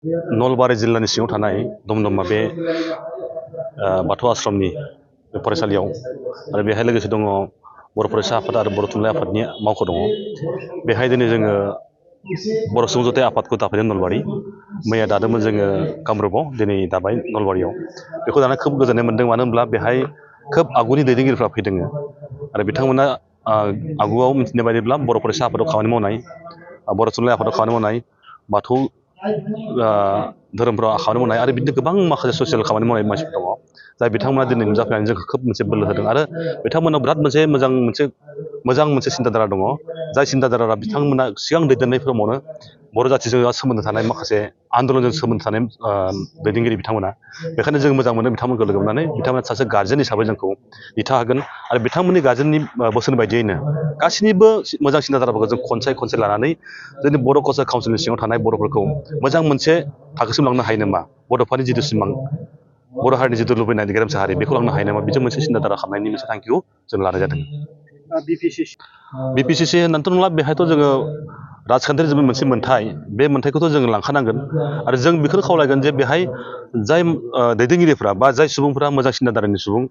नलबारि जिल्लानि सिङाव थानाय दमदमा बे बाथौ आश्रमनि फरायसालियाव आरो बेहाय लोगोसे दङ बर' फरायसा आफाद आरो बर' थुनलाइ आफादनि मावख' दङ। बेहाय दिनै जोङो बर' सुबुं जथाय आफादखौ दाफैदों नलबारि। मैया दादोंमोन जोङो कामरुपाव, दिनै दाबाय नलबारियाव। बेखौ दाना खोब गोजोननाय मोनदों, मानो होनब्ला बेहाय खोब आगुनि दैदेनगिरिफ्रा फैदों आरो बिथांमोना आगुआव मिथिनाय बायदिब्ला बर' फरायसा आफादाव खामानि मावनाय, बर' थुनलाइ आफादाव खामानि मावनाय, बाथौ धोरोमफ्राव खामानि मावनाय आरो बिदिनो गोबां माखासे ससियेल खामानि मावनाय मानसिफोर दङ, जाय बिथांमोना दिनै नुजाफैनानै जोंखौ खोब मोनसे बोलो होदों आरो बिथांमोनाव बिराद मोजां मोनसे सिन्थाधारा दङ। जाय सिन्थाधारा बिथांमोना सिगां दैदेननायफोरावनो बर' जाथिजों सोमोन्दो थानाय माखासे आन्दलनजों सोमोन्दो थानाय दैदेनगिरि बिथांमोना। बेखायनो जों मोजां मोनो बिथांमोनखौ लोगो मोननानै। बिथांमोना सासे गार्जेन हिसाबै जोंखौ दिथा होगोन आरो बिथांमोननि गार्जेननि बोसोन बायदियैनो गासैनिबो मोजां सिन्थाधाराफोरखौ जों खनसाय लानानै जोंनि बर' कालचार काउन्सिलनि सिङाव थानाय बर'फोरखौ मोजां मोनसे थाखोसिम लांनो हायो नामा, बड'फानि जिथु सिमां, बर' हारिनि जिथु लुबैनाय गेरेमसा हारि, बेखौ लांनो हायो नामा, बेजों मोनसे सिन्थाधारा खालामनायनि मोनसे थांखिखौ जों लानाय जादों। बिपिसिसि होननानैथ' नंला, बेहायथ' जोङो राजखान्थियारि मोनसे मोन्थाय, बे मोन्थायखौथ' जोङो लांखानांगोन आरो जों बेखौनो खावलायगोन जे बेहाय जाय दैदेनगिरिफ्रा बा जाय सुबुंफ्रा मोजां सिन्थाधारानि सुबुं,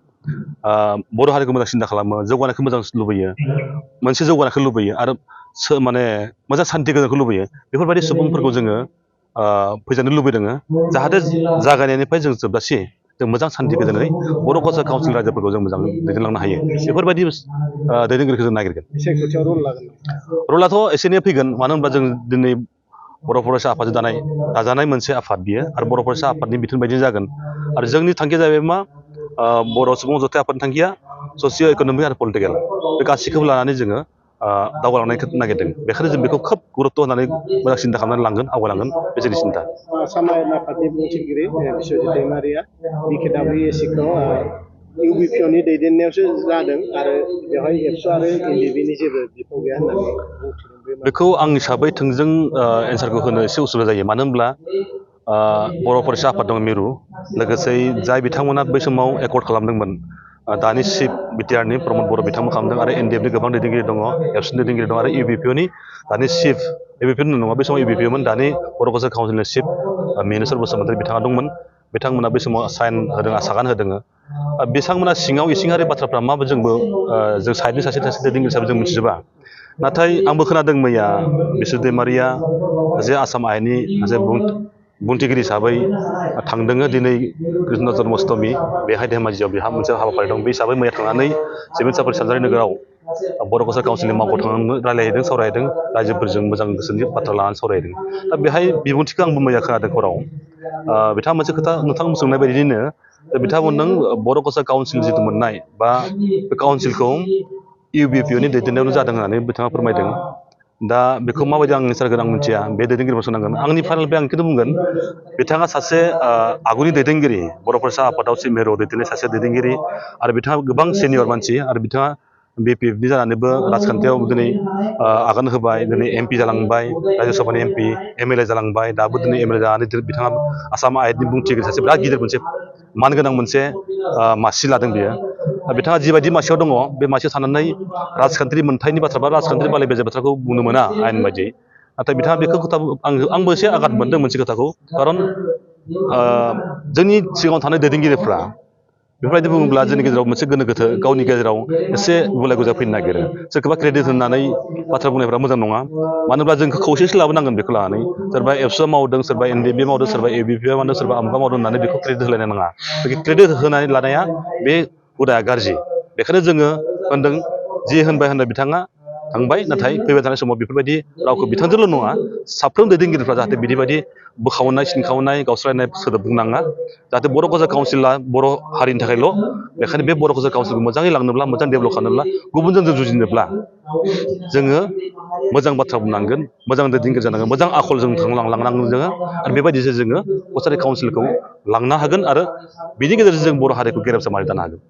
बर' हारिखौ मोजां सिन्था खालामो, जौगानायखौ मोजां लुबैयो, मोनसे जौगानायखौ लुबैयो आरो माने मोजां सान्थि गोजोनखौ लुबैयो, बेफोरबायदि सुबुंफोरखौ जोङो फैजानो लुबैदों, जाहाथे जागायनायनिफ्राय जों जोबजासे जों मोजां सान्थि गोजोनै बर' कालचार काउन्सिल रायजोफोरखौ जों मोजां दैदेनलांनो हायो। बेफोरबायदि दैदेनगिरिखौ जों नागिरगोन। रलाथ' एसे एनै फैगोन, मानो होनब्ला जों दिनै बर' फरायसा आफादजों दाजानाय मोनसे आफाद बियो आरो बर' फरायसा आफादनि बिथोन बायदिनो जागोन आरो जोंनि थांखिया जाहैबाय मा, बर' सुबुं जथाय आफादनि थांखिया ससिय' इक'नमिक आरो पलिटिकेल, बे गासैखौबो लानानै जोङो दावगालांनायखौ नागिरदों। बेखायनो जों बेखौ खोब गुरुत्त' होनानै मोजां सिन्था खालामनानै आवगायलांगोन, बे जोंनि सिन्था। आसाम आयेन आफादनि बुंथिगिरि बिस्वजित दैमारिया बिकेडब्लिउएसिखौ इउबिपिअनि दैदेननायावसो जादों आरो बेवहाय एबसु आरो एनडिबिनि जेबो बिफाव गैया होननानै बुंथिदों। बेखौ आं हिसाबै थोंजों एन्सारखौ होनो एसे उसुबिदा जायो, मानो होनब्ला बर' फरायसा आफाद दं मिरु, लोगोसे जाय बिथांमोना बै समाव एकर्ड खालामदोंमोन, दानि चिफ बिटिआरनि प्रमद बर' बिथांमोन खालामदों आरो एनडिएफनि गोबां दैदेनगिरि दङ, एबसुनि दैदेनगिरि दङ आरो इउबिपिअनि दानि चिफ, इउबिपिअनि नङा बे समाव इउबिपिअमोन, दानि बर' कालचार काउन्सिलनि चिफ मिनेस्वर बसुमतारी बिथाङा दंमोन। बिथांमोना बै समाव साइन होदों, सागान होदों। बिथांमोना सिङाव इसिङारि बाथ्राफ्रा मा, जोंबो जों साइडनि सासे दैदेनगिरि हिसाबै जों मिथिजोबा। नाथाय आंबो खोनादों मैया बिस्वजित दैमारिया जे आसाम आयेननि जे बुंथिगिरि हिसाबै थांदों दिनै कृष्ण जन्माष्टमि, बेहाय धेमाजियाव बेहा मोनसे हाबाफारि दं, बे हिसाबै मैया थांनानै सिमेन्ट सापरि सानजारि नोगोराव बर' कालचार काउन्सिलनि मावख' थांनानै रायज्लायहैदों, सावरायहैदों, रायजोफोरजों मोजां गोसोनि बाथ्रा लानानै सावरायहैदों। दा बेहाय बिबुंथिखौ आंबो मैया खोनादों हराव। बिथाङा मोनसे खोथा नोंथां सोंनाय बायदियैनो बिथांमोनजों बर' कालचार काउन्सिल जिथु मोननाय बा बे काउन्सिलखौ इउबिपिअनि दैदेननायावनो जादों होननानै बिथाङा फोरमायदों। दा बेखौ माबायदि आं एन्सार होगोन आं मिथिया, बे दैदेनगिरिखौ सोंनांगोन। आंनि फाइनाल आं बेखौनो बुंगोन, बिथाङा सासे आगुनि दैदेनगिरि, बर' फरायसा आफादाव मिरुआव दैदेननाय सासे दैदेनगिरि आरो बिथाङा गोबां सिनियर मानसि आरो बिथाङा बिपिएफनि जानानैबो राजखान्थियाव दिनै आगान होबाय, दिनै एमपि जालांबाय, रायजो सभानि एमपि, एमएलए जालांबाय, दाबो दिनै एमएलए जानानै बिथाङा आसाम आयेननि बुंथिगिरि सासे बिराद गिदिर मोनसे मानगोनां मोनसे मासि लादों बियो। बिथाङा जिबायदि मासियाव दङ, बे मासियाव थानानै राजखान्थियारि मोनथायनि बाथ्रा बा राजखान्थियारि बाले बेजे बाथ्राखौ बुंनो मोना आयेन बायदियै। नाथाय बिथाङा बेखौ खोथा आंबो एसे आघात मोनदों मोनसे खोथाखौ, खारन जोंनि सिगाङाव थानाय दैदेनगिरिफ्रा बेफोरबायदि बुङोब्ला जोंनि गेजेराव मोनसे गोनो गोथो, गावनि गेजेराव एसे गुलाय गुजाय फैनो नागिरो। सोरखौबा क्रेडिट होनानै बाथ्रा बुंनायफ्रा मोजां नङा, मानो होनब्ला जोंखौ खौसेथि लाबोनांगोन बेखौ लानानै। सोरबा एबसुआ मावदों, सोरबा एनडिएफबि मावदों, सोरबा इउबिपिआ मावदों, सोरबा आमुगा मावदों होननानै बेखौ क्रेडिट होलायनो नाङा। क्रेडिट होनानै लानाया बे हुदाया गाज्रि। बेखायनो जोङो होनदों, जि होनबाय बिथाङा थांबाय, नाथाय फैबाय थानाय समाव बेफोरबायदि रावखौ बिथांजोंल' नङा, साफ्रोम दैदेनगिरिफ्रा जाहाथे बिदिबायदि बोखावनाय, सिनखावनाय, गावस्रायनाय सोदोब बुंनाङा, जाहाथे बर' कालचार काउन्सिला बर' हारिनि थाखायल'। बेखायनो बे बर' कालचार काउन्सिलखौ मोजाङै लांनोब्ला, मोजां डेभेलप खालामनोब्ला, गुबुनजों जों जुजिनोब्ला जोङो मोजां बाथ्रा बुंनांगोन, मोजां दैदेनगिरि जानांगोन, मोजां आखलजों लांनांगोन जोङो आरो बेबायदिसो जोङो कचारि काउन्सिलखौ लांनो हागोन आरो बिनि गेजेरजों जों बर' हारिखौ गेरेमसा मावना दानो हागोन।